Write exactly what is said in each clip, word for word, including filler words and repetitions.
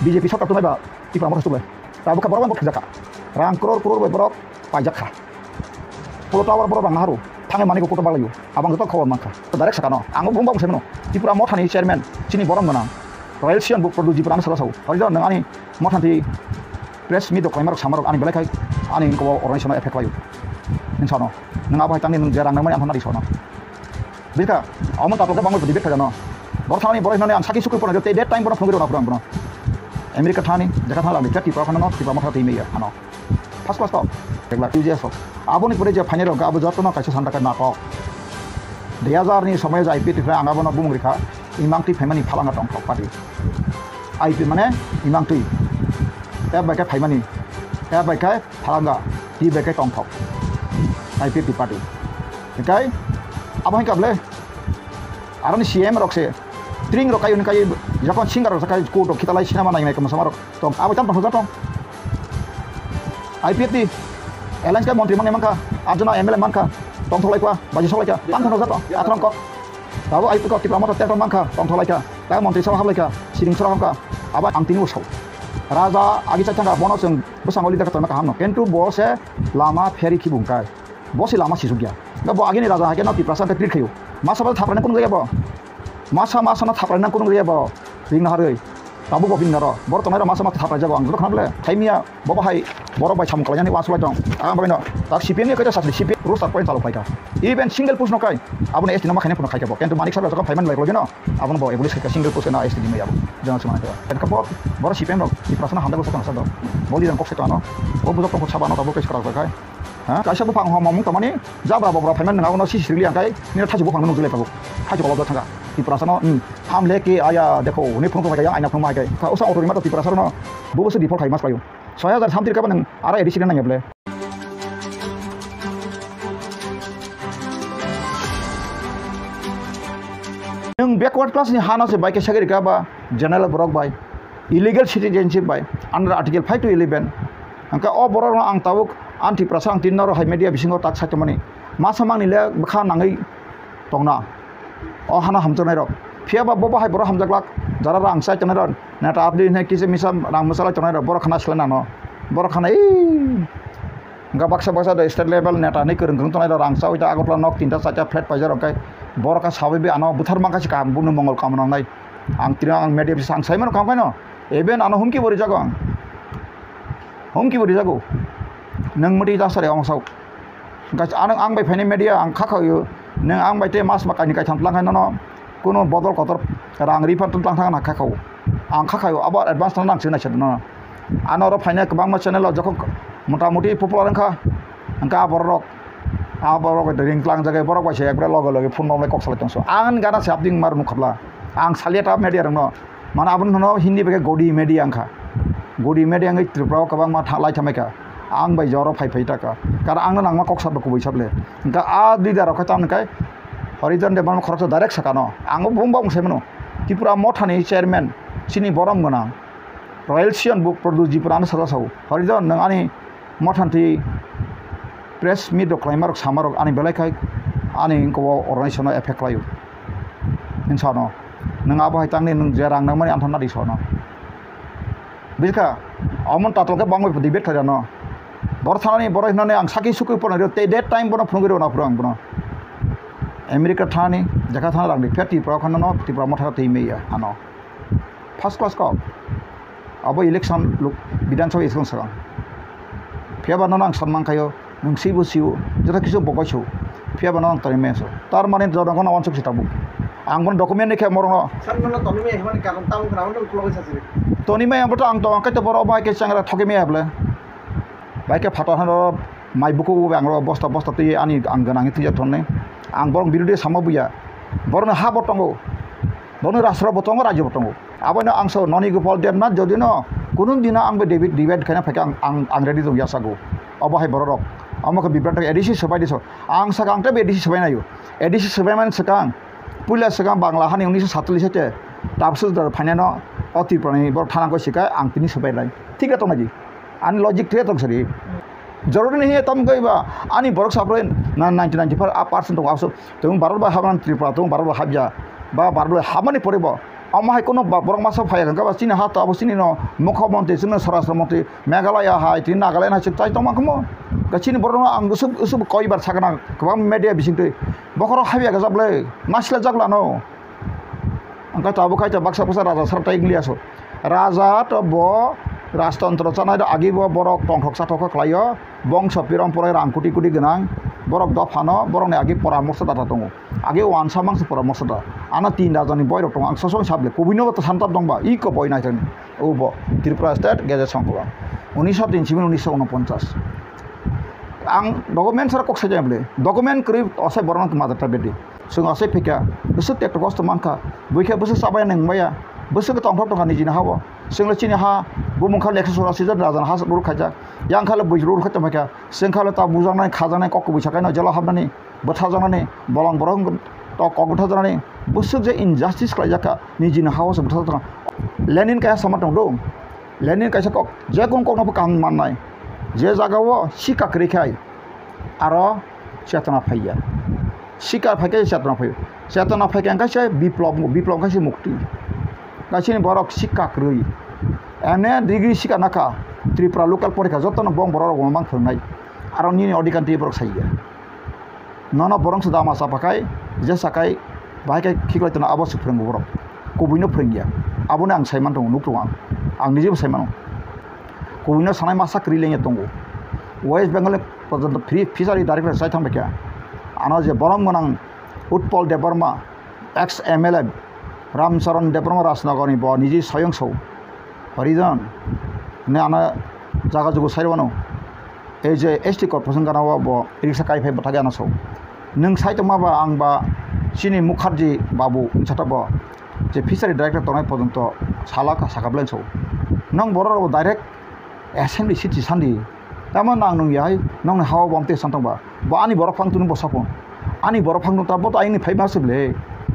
B J P sorkar tongnai ba Tipra Motha suklai. Tabuk kha borok bai bo thwijak kha. Rang crore crore bai borok paijak kha. Polo tower borok rang naharu. Thangwi manwi kotor baglaio. Abang joto khobor mankha. Direct sakano. Ang bo bumba bwsai mano. Tipra Mothani chairman chini borom gwnang. Royal Sion bo Pradyot Ji Pran sala sao. Hori jagao nwng ani Mothani press meet rok khlaimarok samarok ani belai khai ani wngkha o organization effect khlaio. Nwng sano. Nwng abo hai tangni nwng je rang nangmani ang thangna di sano. Bikha, omo tatok khe bangwi debate khaijano. Bor thani bor hinani ang saki sukui porna tei that time bono phunugwi rwna phuru ang bono. America thani, jekha thani lami, Tipra khana no, Tipra Motha twi meya ano. First class to, ek lakh U G S to. Aboni pore je phainai rok abo jotono kaisa santa khe nakok. Dui hazar ni somoy je I P F T phai ang abono bumung rikha, imang twi phaimani phalanga tongthok party. I P mane imang twi. Tei bai khe phaimani. Tei bai khe phalanga. Twi bai khe tongthok. I P F T party. Hikai abo hai kable. Aroni C M rok se. Tring rok kayo ni kayo. Jakon singer rok se kayo court rok khitalai sinama nai nai kamo sama rok. Tong abo tam tong tong. I P F T. Alliance ka montri mangni mangka. Arjuna M L A mangka. Tongthok laikwa. Baji sok laikwa. Tam tong tong. Athrang kok. Abo I P kok Tipra Motha tertong mangkha, tongthok laikha, ta montri sabo hap laikha, siring soro hapkha, abo ang tini usau. Raja agi chaithangkha, bono chwng bwskango leader kha tongna kaham no, kintu bo se lama pheri khibu wngkha, bo se lama sisukya. Bo agini raja hai khe no Tiprasa khe treat khaio. Masa bo thapra nang kunung jaya bo. Masa masa no thapra nang kunung jaya bo. Ring naharwi. Tabuk bo bini naro. Bor tongnai rok masa masa thapra jago ang joto khna bole. Thaimiya. Bo bahai borok bai samung kalainani uansuk lai tong. Ang bagwino tak C P M ni kaisa sasli C P M roster point chalok phaikha. Even single post no kai. Abono S T no ma khaina phano khaikha bo. Kintu Manik Sarkar jokhon phaimani lai logino abono bo abolish khaikha single post no S T ni mai abo. Jana sumana khaikha. Enkha bo borok C P M rok Tiprasano hamjak bwsakno sajak. Bo leader kok se tongno. Bo bujok tongkho sabano tabuk case kwrak khaikha. Ha? Kaisa buphang hom hom tongmani jabra bobra phaimani nang abono sisi sirili ang kai. Nini thachi buphang nung jilai tabuk. Thachi kolok thangkha. Tiprasano, hmm. Ham le ke aya dekho. Ni phone ko khaikha yang aina phone ma hai kai. Kha usa auto ni mata Tiprasano. Bo bo se default khai mas payo. Soi hajar samtir kaba nwng aro A D C nang ya ble. Nwng backward class ni hano se bai khe sagri ka ba general borok bai illegal citizenship bai under article five to eleven. Hwnkhe o borok no ang tabuk ang Tiprasa ang tin noro hai media bisingo tak sai tongmani masa mangni le bwkha nangwi tongna. O hano hamjaknai rok. Phiya ba bo bahai borok hamjaklak. Jara rang sai tongnai rok. Neta abdi hinai kisa misa rang mwchalai tongnai rok. Borok khana swlai nano. Borok khana ii. Hwnkha baksa baksa do state level neta hinai kwrwng kwrwng tongnai rok. Rang chaui ta Agartala nok tinta charta flat paijak rok khe. Borok kha sabai bi ano buthar mankha si kaham buno mongol kaam nangnai. Ang tini ang media bisa ang sai mano kaham khaino. Even ano humki bo rijago ang. Humki bo rijago. Nwng mwtwi ta sari ang sao. Guys, ano ang bai phainai media ang kha khaio. Nwng ang bai tei mas ma kaini kaitham tlang khai nono. Kuno bodol kotor rang refund tlang thang na kha khao. Ang kha khaio abo advance tang nang sina sina nono. Ano oro phainai kwbangma channel o jokhon mota moti popular wngkha. Hwnkha borok, a borok ring tlang jagai borok bai se ekbare loge loge phone rok kok salai tong so. Ang gana se abding mar nukhabla. Ang salia ta media rokno. Mane aboni hwno Hindi bai khe godi media wngkha. Godi media wngwi Tripura o kwbangma tha-, lai thamai kha. Ang bai joro phai phai ta kha. Karon ang no nangma kok sabo kubui sable. Hwnkha a leader rok khe tamni kai Horijan Debbarma khoroksa direct sakano. Ang bo bumba bung sai mano. Tripura Mothani chairman chini borom gwnang. Royal Sion bo Pradyot Ji Pran ano sala sao. Horijan nwng ani Mothani twi press meet rok khlaima rok sama rok ani belai khai ani wngkha o organization no effect khlaio. Nwng sano. Nwng abo hai tangni nwng je rang nangmani antham nadi sano. Bujikha, omo tatol khe bangwi debate khlairano. Bor thanani borok hinani ang saki sukui pornai rw tei that time bono phunugwi rw na phuru ang bono. America thani, jekha thana rang di, phiya Tripura khana no, Tripura Motha twi meya ano. First class kok. Abo election luk-, Bidhan Sabha election swkang. Phiya ba nono ang san mankhaio, nwng sibo sio, joto kisu bo koisu. Phiya ba nono ang tani menso. Tar mane joto kono wansuk si tabuk. Ang bono document ni khe morokno. San nono toni me himani karon tamo gra hono ukulok sa sini. Toni me ang boto ang to ang kaito borok bai khe changra thoki me able. Bai khe phato hano mai buku ang ro bosta bosta twi ani ang gwnang twi thonne. Ang borok birodhi sama buya. Borokno ha bo tongo. Borokno rashtra bo tongo, rajyo bo tongo. Abono ang sao noni Gopal Debnath jodi no kunun dino ang bo David divide khaina phaikha ang, ang, ang ready tong ya sago. Obo hai borok rok. Amo khe Bibrat A D C swbai diso. Ang saka ang tei A D C swbai nayo. A D C swbai man swkang. Puila swkang Bangla hani unisho satchallis te. Tapsu dar phainano o Tripura ni borok thana koi sika ang tini swbai lai. Thik tong naji. Ani logic thik tong sari. Joroni hiya tam koi ba ani borok saproi na ninety ninety four percent tong aso. Tong Bharat bai habna Tripura tong Bharat bai habya. Ba Bharat bai habmani pore bo. Omo hai kheno ba-, borok masa phai ya kha ba chini ha to abo chini no mukho montri, chini swarashtra montri, Meghalaya hai, tini Nagaland hai chwng chai tongma khe mo. Khe chini borok no ang usuk, usuk koi bar sakna kwbang media bising twi. Bokhorok habya gajak le, naisle jak lano. Ang khe tabuk khai ta baksa baksa raja sar tai wngli aso. Raja to bo rajtontro chanai do agi bo borok tongthok chathok khe khlai o. Bongso pirom porai rang kuti kuti gwnang. Borok dophano, borokni agi poramorso data tongo. Agi wansa mangsa poramorso da. Ano tin rajani boirok tongo. Ang sosong sable. Kubui no to santab dongba. Iko boi naithani. Ubo Tripura State Gazette Songkla. Unisho tin simi unisho unoponchas. Ang document sara kok sajai bole. Document kwrwi osai borokno mother ta bedi. Chwng asai phikha, bwswk tekto kosto mankha, buikha bwswk chabai nang maya, bwswk tongthok tongkha nijini ha-o. Chwngno chini ha, bumung kha lekha sora sijak rajani ha rule khaijak, yang kha le bui rule khai tongphaikha, chwng kha le ta bujaknai, khajaknai, kok kubui sakai no jela habnani, bwthajaknani, bolong borok to kok bwthajaknani, bwswk je injustice khlaijakha, nijini ha-o se bwthajak tongkha. Lenin kaisa sama tongdo, Lenin kaisa kok, je kung kokno bo kaham mannai, je jagao sikha kwrwi khai, aro chetona phaiya. Sikha phaikhe chetona phaiya. Chetona phaikhe hwnkhe se biplob, biplob hwnkhe se mukti. Kaisini borok sikha kwrwi. Emne degree sikha nakha. Tripura local porikha jotono bong borok rok mang phwrwngnai. Aro nini odhikar twi borok saiya. Nono borok se dama chapa khai, je sakai, bahai khe khiklai tongno abo se phwrwngo borok. Kubuino phwrwngya. Abono ang saiman tongo, nuk tongo ang. Ang nijebo saimano. Kubuino sanai masa kwrwi lengya tongo. West Bengal ni porjonto free fishery director chai thang baikha. Ano je borom gwnang Utpal Debbarma, ex M L A Ramcharan Debbarma Rajnagar ni bo niji soyong so. Horizon. Ne ano jaga jugu sai rwano. Ei je S T corporation gana o bo riksa kai phai bwthai ano so. Nwng sai tongma ba ang ba chini Mukherjee babu wngsa ta bo. Je fishery director tongnai porjonto sala ka saka bwlai so. Nwng borok rok direct assembly seat si sandi. Tamo nang nung ya hai, nong ni hawa bom te san tong ba. Bo ani borok phang tuni bo sapung. Ani borok phang ta bo to aini phai ma se ble.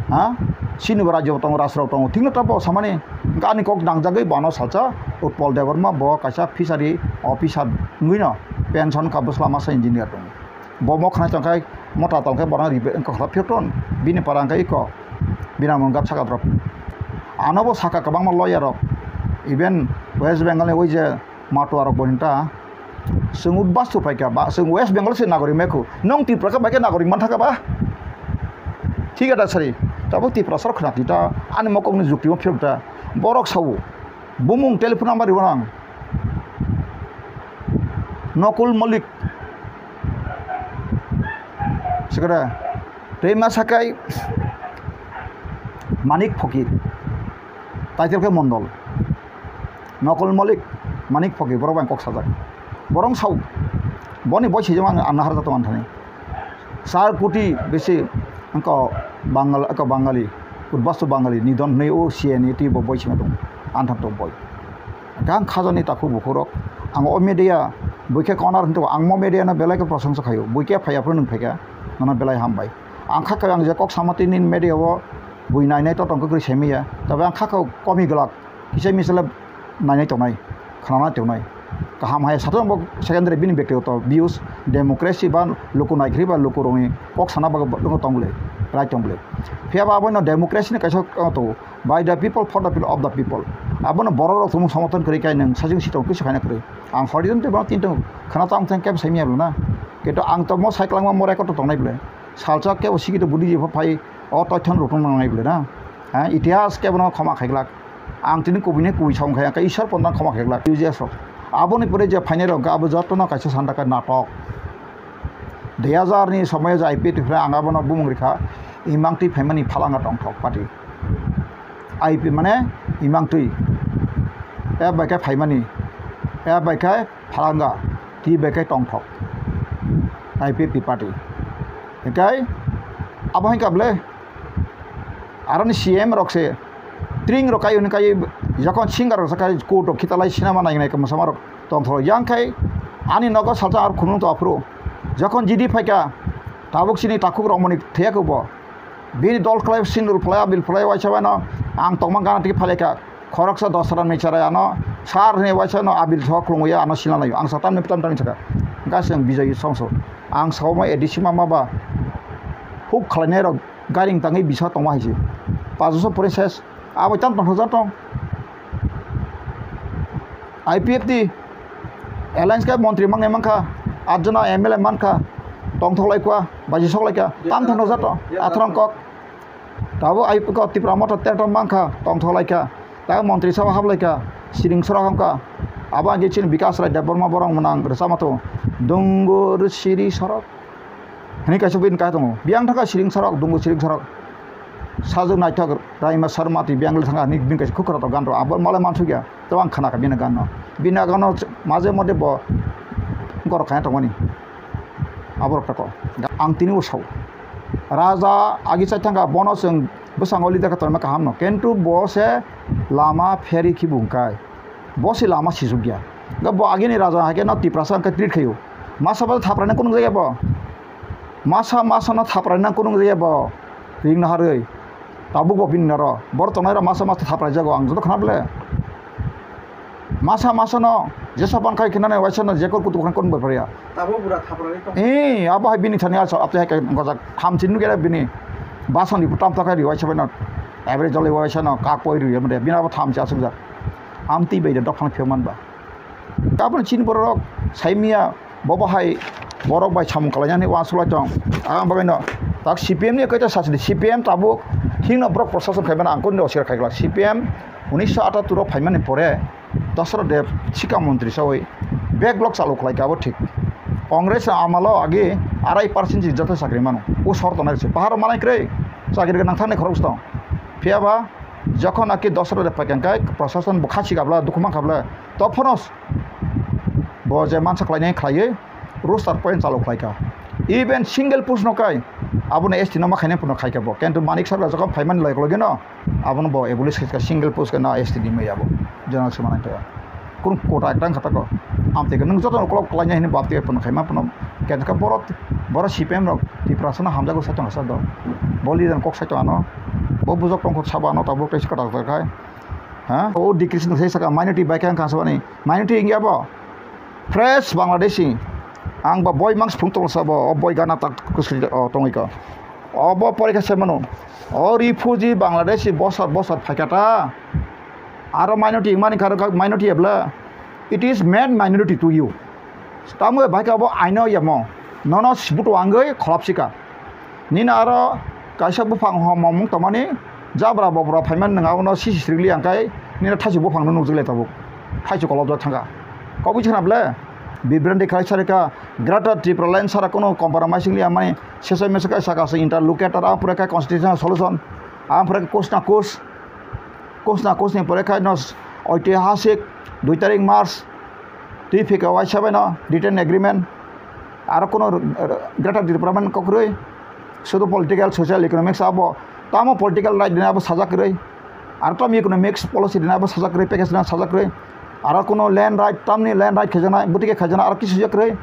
Ha? Sini bo rajyo tongo, rajrok tongo. Thik no ta bo samani. Hwnkhe ani kok nangjagwi bo ano salsa Utpal Debbarma bo kaisa fishery officer wngwi no pension ka bwsla masa engineer tongo. Bo mo khna tong khai mota tong khai borok ribe wngkha khla phiyok ton. Bini para wngkha iko. Bini amon gap saka drop. Ano bo saka kwbangma lawyer rok. Even West Bengal ni oi je Matuarok bo hinta. Chwng Udbastu phaikha ba, chwng West Bengal se nagorik mekhu. Nong Tripura khe bai khe nagorik man thaka ba? Thik ada sari. Tabuk Tripura sar khna tita. Ani mokok ni jukti mo phirok ta. Borok sawu. Bumung telephone number ribo nang. Nokul Malik. Sekada. Tei ma sakai Manik Phokir. Title khe Mondol. Nokol Malik, Manik Phokir, borok bai kok sajak. Borok sao, boni boi sijak ang, ang nahar jato manthani. Char koti besi angko Bangal, angko Bangali, Udbastu Bangali, Nidon hwnwi o C N A T bo boi sima tong, antham tong boi. Gang khajani takhuk bukhurok, ang o media, buikhe konar hwnwi tongo, ang mo media no belai khe prosongsa khaio, buikhe phaiya phuru nwng phaikha, nono belai hambai. Ang kha khe ang je kok sama tini media o bui nai nai to tong khe kwrwi sai maya, tabe ang kha khe komi glak. Kisa misa le nainai tongnai, khnanai tongnai. Kaham hai satung bo secondary bini bektigoto views, democracy ba luku naikhri ba luku rokni kok sana bagwi bo tong bwle, right tong bwle. Phiya ba abono democracy ni kaisa kok tongo, by the people, for the people, of the people. Abono borok rok tumung somorthon kwrwi kai nwng sajung sitong kisa khaina kwrwi. Ang horizon tei bono tintong khna tang thang kebo saimya bwle na. Kintu ang to mo sai kwlangma mo record to tongnai bwle. Salsa kebo sikito budi jepho phai o toithon rok tong nangnai bwle na. Ha, itihas kebo no khoma khai glak. Ang tini kubui ni kubui song khai, ang khe Ishwar pondang khoma kheklak, U G S rok. Aboni pore je phainai rok, abo jotono kaisa santa khe natok. Dui hazar ni somoyo je I P F T phai ang abono bumung rikha, imang twi phaimani phalanga tongthok party. I P mane imang twi. Ep bai khe phaimani. Ep bai khe phalanga. Twi bai khe tongthok. I P F T party. Hinkhe abo hinkha bwle. Aroni C M rok se tring rok kai hwnwi kai, jokhon singer rok se kai court rok khitalai sinama nai nai kwmasa ma rok tongthok yang khai ani nogo salsa ar khunung to aphuru jokhon G D phaikha tabuk chini takhuk rok mani thaya khe bo bini dol khlai sindur phlai abil phlai waisa bai no ang tongma gana tiki phalai kha khoroksa dos ran ni cherai ano sar hwnwi waisa no abil thok khulungwi ano sina lai ang sa tamni tam tamni saka hwnkhe se ang Bijoy songso ang sao ma A D C ma ma ba huk khlainai rok. Gairing tangwi bisa tongma hai se. Pajoso pore ses. Abo tam tongthokjak tong. I P F T alliance khe montri mangnai mankha, atjona M L A mankha, tongthok lai kha, baji sok lai kha, tam tongthokjak tong, athrong kok. Tabuk I P F T Tipra Motha terto mankha, tongthok lai kha, ta montri sabo hap lai kha, siring sorok hamkha, abo ang chini Bikash Rai Debbarma borok mwnang rwchapma tongo, dungur siri sorok. Hwnwi kaisa bini kai tongo. Biyang thangkha siring sorok, dungo siring sorok. Sajwk naithok Raima Sharma twi biyang le thangkha hwnwi bini kaisa khuk khwratok gan rw. Abo malai mansukya. Tei ang khna kha bini gan no. Bini gan no maje mode bo gorok khaina tongmani. Aborok tako. Ang tini o sao. Raja agi chai thangkha bono chwng bwskango leader khe tonima kaham no. Kintu bo se lama pherwi khibu hwnkhai. Bo se lama sisukya. Bo agini raja hai khe no Tiprasa hwnkhe treat khaio. Masa bo thaprani kunung jaya bo. Masa masa no thaprani nang kunung jaya bo. Ring naharwi. Tabuk bo bini naro. Bor tongnai rok masa masa thaprai jago ang joto khna bole. Masa masa no jesa ban khai khinani waisa no jekor kutuk khan kunung bai pharya. Tabuk bura thaprani tong. Eh, abo hai bini thani aso apte hai gojak hamchin nugera bini. Basoni tam takai ri waisa bai no. Average jolai waisa no kak poi ri amde bini abo thamchi asuk jak. Amtwi bai de dophang phiyok man ba. Tabukni chini borok saimia bo bahai borok bai samung kalainani uansuk lai tong. Ang bagwi no tak C P M ni kaita sasidi C P M tabuk himno borok prosason khaimano ang kunu osir khaikla C P M unisho atattur o phaimani pore Dasarath Deb sikha montri sawi bek block chalu khlaikha abo thik. Congress amalo agi arai percent si jotho chakri mano. O sor tongnai se paharo malai kwrwi chakri gwnang thani khorok tong. Phiya ba jokhon aki Dasarath Deb phaikha khe prosason bo khasi kabla dukhu mankha bla. Tophono bo je mansa khlainai khlaiwi roster point chalu khlaikha. Even single post no kai abono S T no ma khainai phano khaikha bo. Kintu Manik Sarkar jokhon phaimani logi logi no abono bo abolish khaikha single post no S T di mai abo. General se manai kha. Kun kota ekdang kha tako. Amtwi khe nwng joto ukolog khlainai hwnwi baptwi phano khaima phano. Kintu khe borok, borok C P M rok Tiprasa no hamjago sai tongsa do. Bo leader kok sai tong ano. Bo bujok tongkho sabo ano tabuk tei kwtal kwtal khai. Ha? O decrease no sai saka minority bai khe ang kha sabani. Minority wngya bo? Fresh Bangladeshi. Ang ba boi mang sphung tong sabo, o boi gana tak kwsli o tongwi kha. Obo porikha se mano. O refugee Bangladeshi bosor bosor phaikha ta. Aro minority wngmani kha, minority ebla. It is made minority to you. Tamo bai kha bo aino yamo. Nono sibuto angwi kholop sika. Nini aro kaisa buphang homomung tongmani jabra bobra phaimani nwng abono sisi srikli ang khe nini thaisuk buphangno nukjak le tabuk. Thaisuk kolobjak thangkha. Kobui chana ble? Bibrandi khlai sarikha Greater Tipraland sara kono compromising liya mani sesa mesa khe saka se interlocutor ang pore khe constitutional solution ang pore khe kus na kus. Kusna kusni pore khai no oitihasik dui tarik March twi phika waisa bai no written agreement aro kuno Greater Tipraland kokrwi sudu political, social, economics abo tamo political right dina abo sajak kwrwi aro tamo economics policy dina abo sajak kwrwi package dina sajak kwrwi aro kuno land right tamni land right khaijaknai bwtwi khe khaijaknai aro kisu jak kwrwi.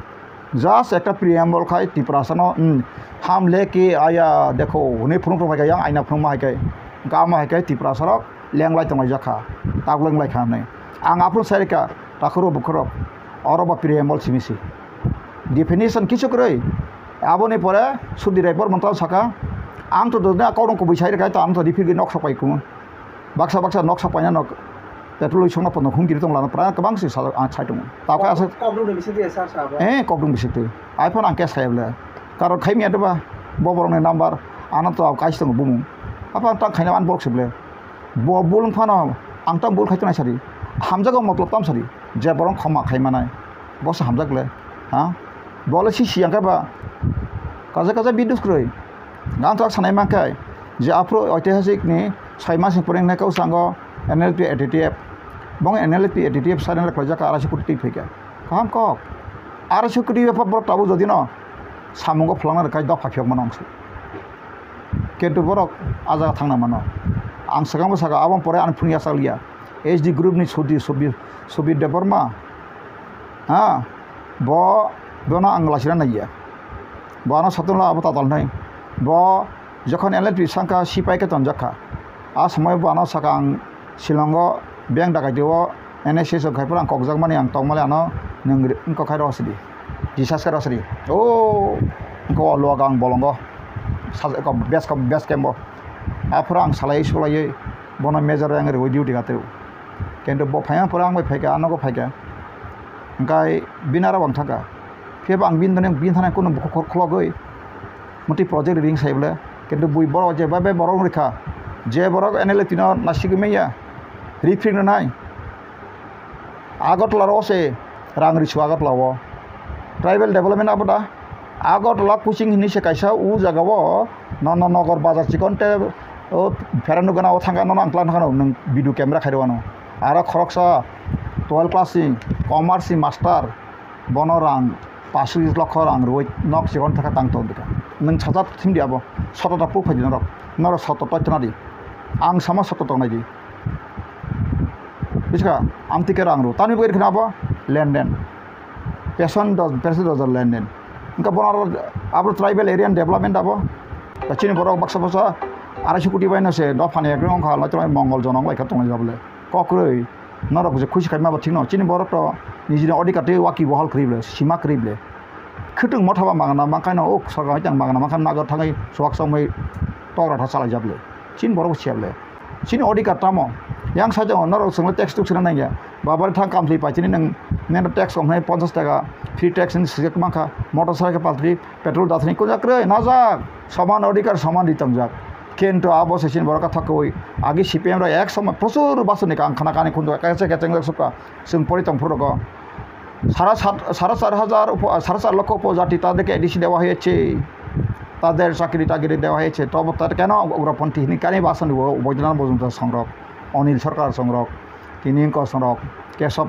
Just ekta preamble khai Tiprasano, hmm, ham le ke aya dekho hwnwi phunuk rok hai khe yang aina phunukma hai khe, hwnkhe amo hai khe Tiprasarok lenglai tonglaijak kha, tak lenglai kha hwnwi. Ang aphuru sai rwkha, takhurok bukhurok, oro bo preamble simi si. Definition kisu kwrwi. Aboni pore Sudhir Rai Bormon tamo sakha, ang to dodna kok rok kubui sai rwkha, to ang to repeat nok sok pai kumo. Baksa baksa noksa paina nok petrol wi songna pono hum kiri tong lana pra kwbang se sal ang sai tongo. Tao khe aswk Kok rwngni bising twi sar sa ba? Eh, kok rwng bising twi. Iphone ang khe sai ble. Karon khai miya deba bo borok ni number ano to kais tongo bumung. Apa ang tang khaina an borok se ble. Bo bul phano ang tang bul khai tonai sari. Hamjago motlob tam sari. Je borok khoma khai manai. Bo se hamjak le. Ha? Bo le si si ang khe ba. Kaja kaja bidus kwrwi. Ang tak sanai mankhe je aphuru oitihasik ni soi mas ni pore wngnai kau sango N L P A T T F. Bong N L P A T T F surrender khlaijak kha araisuk koti twi phaikha. Kaham kok. Araisuk koti bepar borok tabuk jodi no samungo phlangna rwkhai dopha phiyok mano wngse. Kintu borok a jaga thangna mano. Ang swkang bo saka aboni pore ani phunuk yachak liya. H D group ni Sudhi, Subir, Subir Debbarma. Ha, bo, bono ang laisina naiya. Bo ano satung la abo tatal nai. Bo jokhon L L P sangkha sipai khe tonjak kha. A somoi bo ano saka ang Shillongo bank dakaiti o N S S o khai phuru ang kokjak mani ang tongmali ano nwng wngkok khai rw sidi. Disas khai rw sidi. O wngkha o luaga ang bolongo. Base camp, base camp o. Aphuru ang salai sulaiwi Bono major yang rwi duty ka teo. Kintu bo phaima pore ang bai phaika, a nogo phaika. Hingkai bini aro ang thangka. Phiya bo ang bini thani, bini thani kunu bukhuk khor-, khulogwi. Muti project ring sai bole. Kintu bui borok je bai bai borok rikha. Je borok N L A tino nasigwi manya. Rifri no nai. Agartala ro se rang risu Agartala o. Tribal development abo da. Agartala Kuching hinwi se kaisa o jaga o nono nogor bazar chikon te o pheranu gana o thangka nono ang tlang thangkano nwng video camera khairokano. Aro khoroksa twelve class ni commerce ni master bono rang pash lokho rang rwi nok chikon thangka tang tong dika. Nwng sajak thimdi abo soto ta puk phaidi norok. Norok soto toitona di. Ang sama soto tongnai di. Bujiska, amtwi khe rang rw. Tamni bagwi rwkhe abo lenden. Peson dos, peson dos lenden. Hingke bono aro abo tribal area ni development abo. Da chini borok baksa baksa arai sukoti bai no se dophani ekdom wngkha, naitok Mongol jonok lai khe tonglai jabole. Kok kwrwi, norok je khusi khaima bo thik no. Chini borok to nijini odhikar tei waki bohal kwrwi ble, sima kwrwi ble. Khwtwng motha ba magana mankhaino, o sorkar hai tang magana mankha nago thangwi suwak somoi tok ratha chalai jabole. Chini borok bo siya ble. Chini odhikar tamo? Yang sajao norok chwngno tax tuk sina nangya. Babari thang kamthli pai chini nang nendo tax kom hai ponchas taka free tax ni sijak mankha. Motor cycle paltri petrol dathani kunjak kwrwi najak. Soman odhikar soman ri tongjak. Kintu abo se chini borok kathok kwrwi. Agi C P M rok ek somoi prochur basuni kang khana kani khunjak kaisa kecheng jak sukha. Chwng pori tong phuru rogo. Sara sat, sara char hajar upo-, sara char lokho upojati tadeke A D C dewa hoyechhe. Tader chakri takiri dewa hoyechhe. Tobo tar keno ugroponthi hini kani basan bo Boidanath Majumdar songrok, Anil Sarkar songrok, tini wngkha songrok, Kesab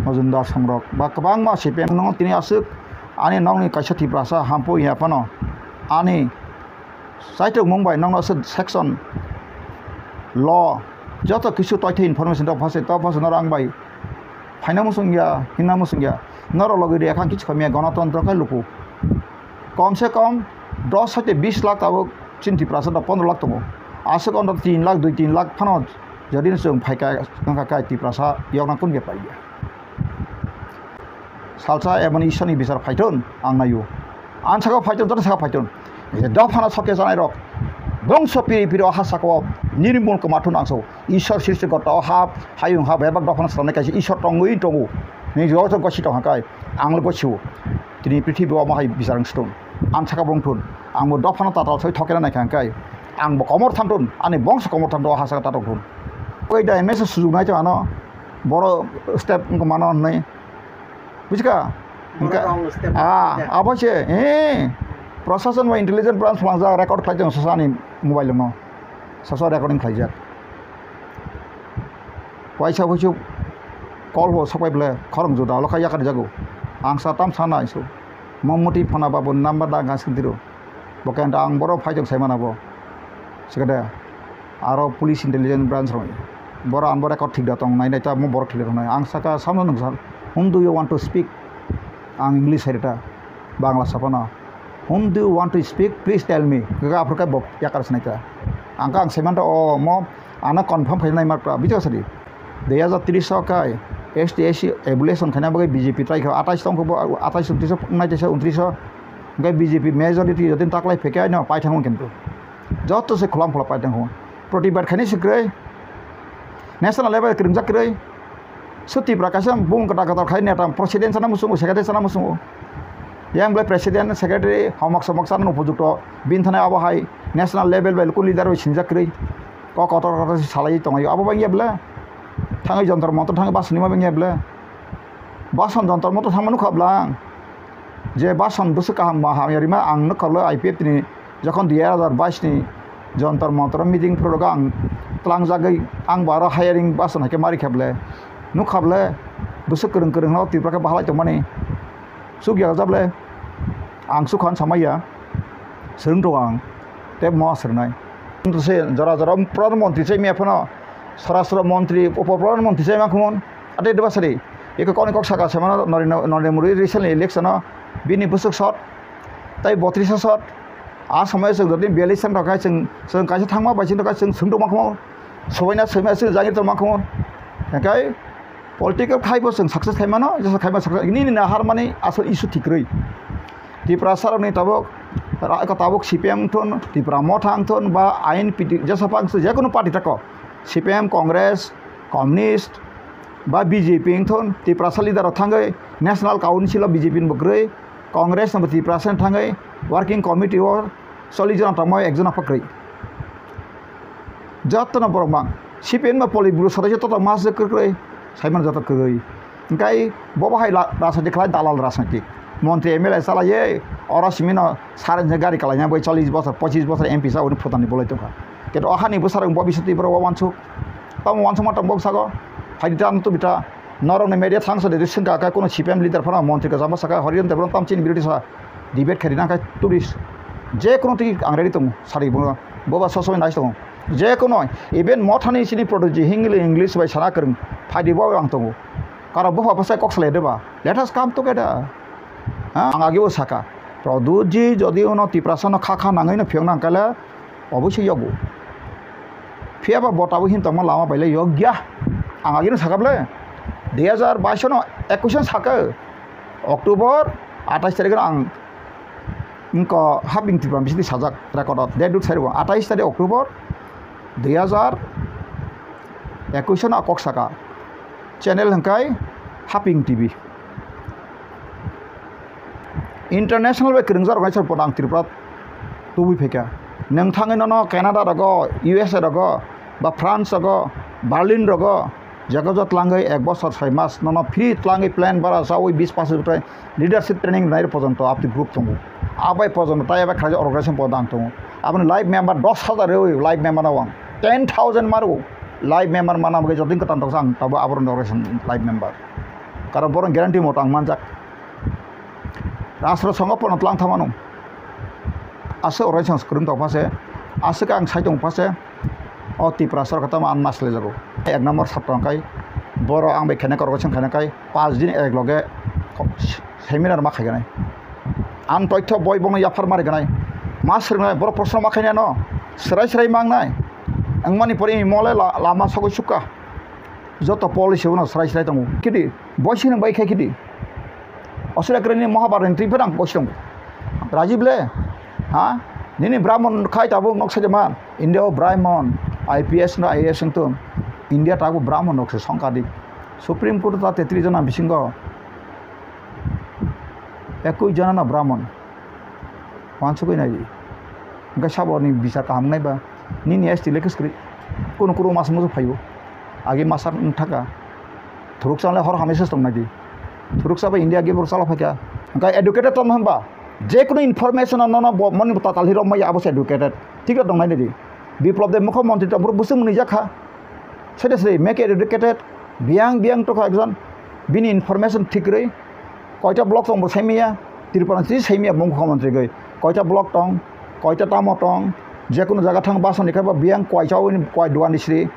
Majumdar songrok. Ba kwbangma C P M no tini aswk ani nokni kaisa Tiprasa hampu ya phano ani Saitok mung bai nokno se section law joto kisu toithe information rok phase to phase norok ang bai phaina muchung ya, hinna muchung ya. Norok logi rwya kha kichu khamya gonotontro khe luku. Kom se kom dos hoite bis lakh tabuk chini Tiprasa da pondro lakh tongo. Aswk ontho tin lakh, dui tin lakh phano jodi no chwng phaika wngkha kai Tiprasa yokna kun bepar ya. Salsa emon Ishorni bichar phaithun ang naio. Ang saka phaithun, joto saka phaithun. Dophano soke janai rok. Bongso piri piri o ha saka o nirmul kwmathun ang so. Ishor sirsi goto o ha hayung ha bebak dophano swnamnai kaisa Ishor tongwi tongo. Ni joto gosi tongha kai. Ang le gosio. Tini prithibi o mohai bichar ang stung. Ang saka bongthun. Ang bo dophano tatal soi thokena naikha kai. Ang bo komor thamthun. Ani bongso komor thamthun o ha saka tatok thun. Oi da mesa sujuk nai to ano. Boro step wngkha mano hwnwi. Bujiska? Boro wrong step. Ah, abo se, eh, prosason ba intelligence branch phalangjak record khlai tong sasa ani mobile no. Sasa recording khlaijak. Waisa waisuk call bo sokbai ble khorang juda lo kha yakar jago. Ang sa tam sana isu. Mamoti phana babu number da gas kintiro. Bo khe ang borok phaijak sai mana bo. Sikade aro police intelligence branch rok. Boro ang bo record thik da tong nai nai ta mo borok thik da tong nai. Ang saka samno nung sal. Whom do you want to speak? Ang English hai ta. Bangla sapana. Whom do you want to speak? Please tell me. Gaga Africa bo yakar sinai ta. Ang ka ang sai man ta o mo ana confirm khai nai mar pra. Bichar sadi. Dui hajar tris o kai S T S C abolition khaina bagwi B J P try kha. Atais tong kho bo, atais untris o nai ta sa untris o. Hingke B J P majority jotoni taklai pheke aino paithangma kintu. Joto se khulam khula paithangma. Protibad khaini se kwrwi. National level kwrwngjak kwrwi. Su Tipra kaisa bung kwtal kwtal khai neta president sana musungo, secretary sana musungo. Yang belai president, secretary, homak somak sana upojukto. Bini thani abo hai national level bai lukun leader bai sinjak kwrwi. Kok kotor kotor se salai tongo. Abo bai ya bla. Thangwi jontor montor thangwi basuni ma bai ya bla. Bason jontor montor thangma nukha bla ang. Je bason bwswk kaham ma hamya rima ang nukha bla I P F T ni jokhon dui hajar bais ni jontor montor meeting phuru ang tlangjagwi ang bo aro hiring bason hai khe mari kha bla. Nukha bla bwswk kwrwng kwrwng no Tripura khe bahalai tongmani. Chukya jable ang sukha samaya swrwng tongo ang tei mo swrwngnai. Se jora jora pradhan montri se mia phano swarashtra montri upo pradhan montri se ma khumon. Ate deba sari eko koni kok saka se mano Narendra Modi recently election o bini bwswk shot tei botris shot. A samaya chwng jodi biyallis san rok hai chwng chwng kaisa thangma bai chwng rok hai chwng swrwng tongma khumon. Sobaina sobaina chwng jagir tongma khumon. Hingkai political khai bo chwng success khai mano, jesa khai ma success, nini na har mani asol issue thik rwi. Tiprasa rokni tabuk ra-, tabuk C P M wngthun, Tipra Motha wngthun, ba I N P T, jesa pa wngthun, jekunu party tako. C P M, Congress, Communist, ba B J P wngthun, Tiprasa leader rok thangwi National Council o B J P ni bwkrwi, Congress no Tiprasa ni thangwi Working Committee o chollish jona tongmai ekjona pha kwrwi. Jotono borok mang. C P M no Politburo sodosyo toto mas kwrwi, saimano joto kwrwi. Hwnkhe bo bahai la-, rajniti khlai dalal rajniti. Montri M L A chalaiwi oro simino sari hwnwi gari kalaina bai chollish bosor, pochish bosor M P sa uni phutani bolai tongkha. Khe o hani bwsarok bo bisingtwi borok o uansuk. Tamo uansukma tong bok sago. Phaidi ta tubita. Norokni media thangsa de swngkha khe kuno C P M leader phano montri kwchangma sakha Hariran Debbarma tamo chini birothi sa debate khairina khe tourist. Je kuno twi ang ready tongo sari bono. Boba sob somoi nai tongo. Je kuno even mothani chini protest Hindi English bai sana kwrwng phaidi bo ang tongo. Karo bupha bwsai kok salai de ba? Let us come together. Ha? Ang ageo saka, Pradyutji jodi uno Tiprasa no kha kha nangwi no phiyok nang kale, obviously yogo. Phiya ba bo tabuk hin tongma lama bai le yok ya. Ang ageo saka ble, dui hajar bais no ekwis no saka, October atais tarik no ang wngkha Haping Tripura bisingtwi sajak record o, date dut sai rw atais tarik October dui hajar ekwis no kok saka. Channel hwnkhe Haping T V. International bai kwrwngjak rok hai sor pono ang Tripura tubui phaikha. Nwng thangwi nono Canada rogo, U S A rogo, ba France rogo, Berlin rogo, jaga jo tlangwi ek bosor soi mas nono free tlangwi plane bara chawi bis pasis bwtai leadership training nai pojonto aboni group tongo. Abai pojonto tai abai khlaijak organization podo ang tongo. Aboni live member dos hajar rewi live member no ang. Ten thousand maru live member mana bagwi joto kwtal tongsa ang tabo aboroni organization live member. Karon borok guarantee moto ang manjak. Rastro songo pono tlang thamano. Aswk orai sang kwrwng tong phase, aswk ang sai tong phase. O Tipra sorkar tamo ang mas le jago. Ek number sap tong kai. Boro ang bai khene korok song khene kai. Pas din ek loge seminar ma khaiganai. Ang toitho boi bongno yaphar mari ganai. Ma swrwngnai borok proshno ma khainai no. Srai srai mangnai. Ang mani pore mole la-, lama sogwi sukha. Joto policy uno srai srai tongo. Kidi, boisi nang bai khai kidi. Osira kre ni Mahabharata ni twi phano ang boisi tongo. Rajiv le, ha? Nini Brahmon khai tabuk nok sajama. India o Brahmon, I P S no I A S wngtong. India tabuk Brahmon nok se songkha di. Supreme Court ta tetris jona bisingo ekwis jona no Brahmon. Wansugwi nai di. Hwnkhe saboni bichar kaham wngnai ba nini S T le kwskwrwi. Kunu kunu masa musu phaio. Agi masa wng thaka. Thuruksa le hor hamya se tong nai di. Thuruksa bai India ge borok chala phaikha. Hwnkhe educated tongma hwnba je kunu information no nono bo moni tatal hi romma ya abo se educated. Thik tong nai di. Biplop de mukho montri tong bwswk mwnwi jakha. Sede sede make educated. Biyang biyang tokha ekjon. Bini information thik rwi. Koita block tong bo saimaya, Tripura ni saimaya mung mukhyamantri gwi. Koita block tong, koita tamo tong, je kunu jaga thang bus ni khe bo biyang kwai chawi kwai duan di sri,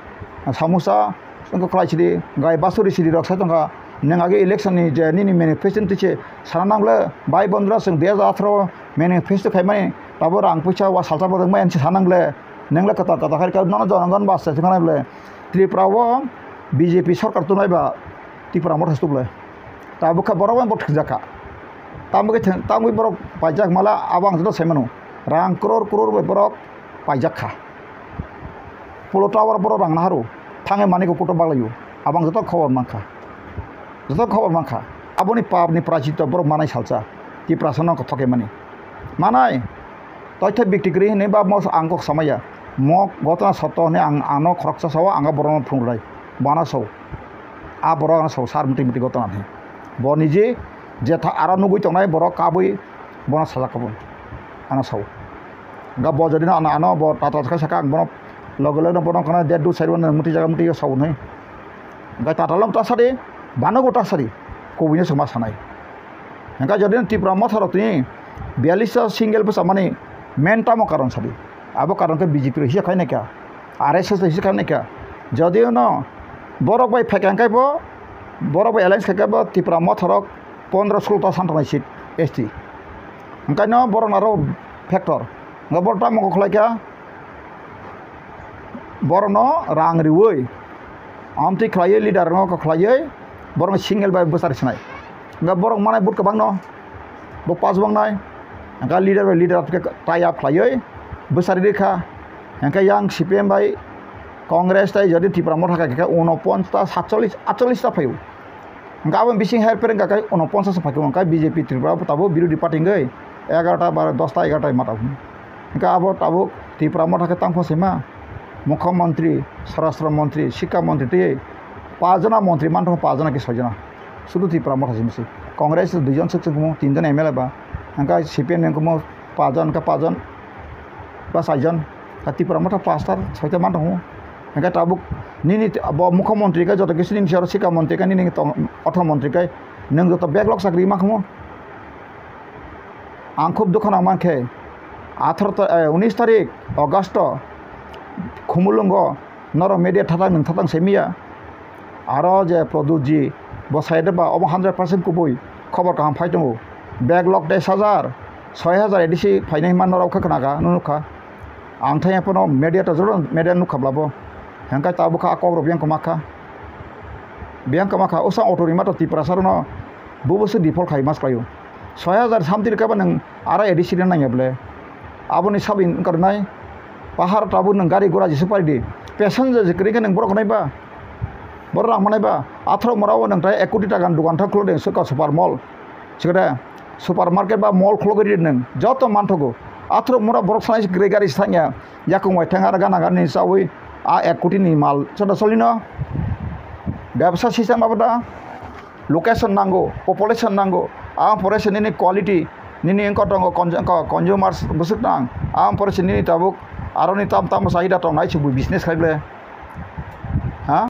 samosa wngkha kwlai sri, gai basuri sri rok sai tongkha. Nwng age election ni je nini manifesto twi se sana nang le, bai bondra chwng dui hajar atharo manifesto khaimani, tabo rang puisa wa salsa bo rwngmani se sana nang le, nwng le kwtal kwtal khai nono jonogon bus se thangkha nang le. Tripura o B J P sorkar tongnai ba Tipra Motha se tuklai. Tabuk khe borok bai bo thwngjak kha. Tamo khe thwng-, tamo khe borok paijak mala abo ang joto sai mano. Rang crore crore bai borok paijak kha. Polo tower borok rang naharu. Thangwi manwi khe kotor baglaio. Abo ang joto khobor mankha. Joto khobor mankha. Aboni papni prajito borok manai salsa. Tiprasa no khe thokhe mani. Manai. Toitha bikti kwrwi hwnwi ba mo ang kok samaya. Mo gotona sotto hwnwi ang, ano khoroksa sao, ang borokno phunuknai. Bo ano sao. A borok ano sao, sar muti muti gotona hwnwi. Bo niji jetha aro nugwi tongnai borok kabui bono sajak kha bo. Ano sao. Hwnkhe bo jodi no ano, ano bo tata khe saka ang bono loge loge no bono khna der dui sari bono muti jaga muti sao hwnwi. Hwnkhe tatal no ta sadi, banogo ta sadi, kubui no se ma sanai. Hwnkhe jodi no Tipra Motha rok tini biyallis ta single bwsa mani main tamo karon sadi. Abo karon khe B J P rok hisa khainai kha, R S S rok hisa khainai kha. Jodi no borok bai phaikha hwnkhe bo, borok bai alliance khaikha bo Tipra Motha rok pondro solo ta santongnai seat S T. Hwnkhe no borok naro factor. Hwnkhe borok tamo kok khlai kha. Borokno rang riwi, amtwi khlaiwi leader no khlaiwi borokno single bai bwsari sinai. Hwnkhe borok manai vote kwbangno, bo pass bangnai. Hwnkhe leader bai leader khe tie up khlaiwi bwsari rikha. Hwnkhe yang C P M bai Congress tai jodi Tipra Motha kha khe unoponchas, satchollish, atchollish ta phaio. Hwnkhe abo bising her pereng kha khe unoponchas phaikhe hwnkhe B J P Tripura bo tabuk birodhi party wngwi egarota ba dosta egarota ma tabuk. Hwnkhe abo tabuk Tipra Motha khe tangphano sima mukhyamantri, swarashtra mantri, sikha mantri tei pajana mantri manthogo, pajana ki soijana. Sudu Tipra Motha simi se. Congress duijon swk chwngkhumo, tinjon M L A ba. Hwnkhe C P M wngkhumo pajon, hwnkhe pajon ba saijon. Ka Tipra Motha pastor soita manthogo. Hwnkhe tabuk nini bo mukhyamantri khe joto kisu nini siyaro sikha mantri khe nini tong, ortho mantri khe nwng joto backlog chakri mankhumo. Ang khub dukha nang mankhe atharo ta-, eh, unis tarik August o Khumulwngo norok media thatang nwng thatang semiya. Aro je Pradyut ji bo sai de ba obo hundred percent kubui khobor kaham phai tongo. Backlog teis hajar, soi hajar A D C phainai hwnma norok khe khna kha, nukha. Ang thai phano media to joto media nukha blabo. Hwnkhe tabuk kha a kok rok yang kwma kha. Biyang kwma kha, usa auto rima to Tiprasa rokno bubusu default khai mas khlaio. Soi hajar samti rwkha ba nwng aro A D C rina nangya bole. Aboni saboni wngkha rwnai. Pahar tabuk nwng gari gura jesa pari di. Passenger je kwrwi khe nwng borok nai ba. Borok rang manai ba. Athro mora o nwng tai ek koti taka ni dogan thang khuluk de swkang super mall. Sikhe de supermarket ba mall khulugwi ri nwng. Joto manthogo. Athro mora borok sanai se kwrwi gari se thangya. Yakung bai thang aro gana gana ni chawi a ek koti ni mal. Joto solino. Bebsa system abo da. Location nango, population nango, ang pore se nini quality, nini wngkha tongo con-, wngkha consumers bwswk nang, ang pore se nini tabuk aroni tam tam chahida tongnai se bui business khai ble. Ha?